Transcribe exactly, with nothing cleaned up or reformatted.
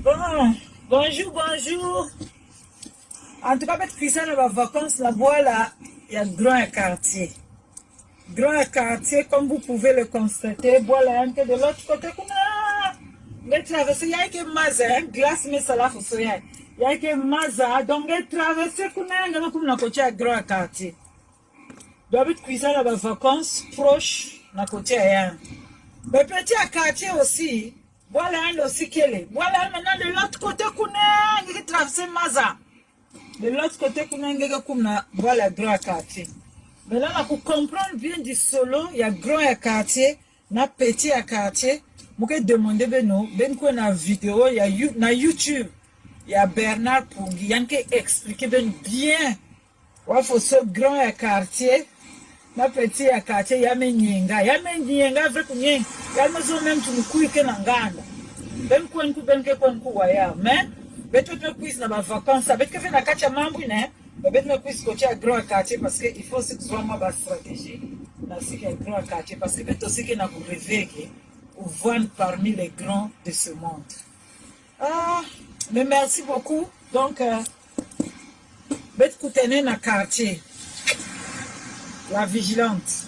Bon, bonjour, bonjour. En tout cas, bet kwiza na ba vacances na bwala ya grand ya quartier. Grand ya quartier, comme vous pouvez le constater, bwala ya ngi de l'autre côté kuna. Ngi traverser, ya ke maza, hein, glace me sala fo so ya. Ya ke maza, donc ngi traverser kuna, ngi kum na côté ya grand ya quartier. Donc bet kwiza na ba vacances proche na côté ya. Mais petit ya quartier aussi, bwala ya ngi aussi kele. Bwala ya ngi maintenant de l'autre côté kuna, ngi traverser maza. De l'autre côté kuna ngi kum na bwala ya grand ya quartier. Maintenant, na ku comprendre bien du solo ya grand ya quartier na petit ya quartier. Mo ke demander beno, ben kwena vidéo ya You-, na YouTube ya Bernard Pongi, ya ngi expliquer ben bien. Wa fo so grand ya quartier na petit ya quartier, ya me nyenga, ya me nyenga avec nyenga, ya me zo même tu mukui ke na nganda. Ben kwenku, ben ke kwenku wa ya. Mais bet, bet me kwiza na ba vacances, bet ke fe na quartier mambu ne, mais bet me kwiza côté ya grand ya quartier parce que il faut aussi que soit ma ba stratégie na si ke grand ya quartier parce que bet aussi ke na ku rêver ke ou voir parmi les grands de ce monde. Ah, mais merci beaucoup. Donc, euh, bet kutene na quartier. La Vigilante.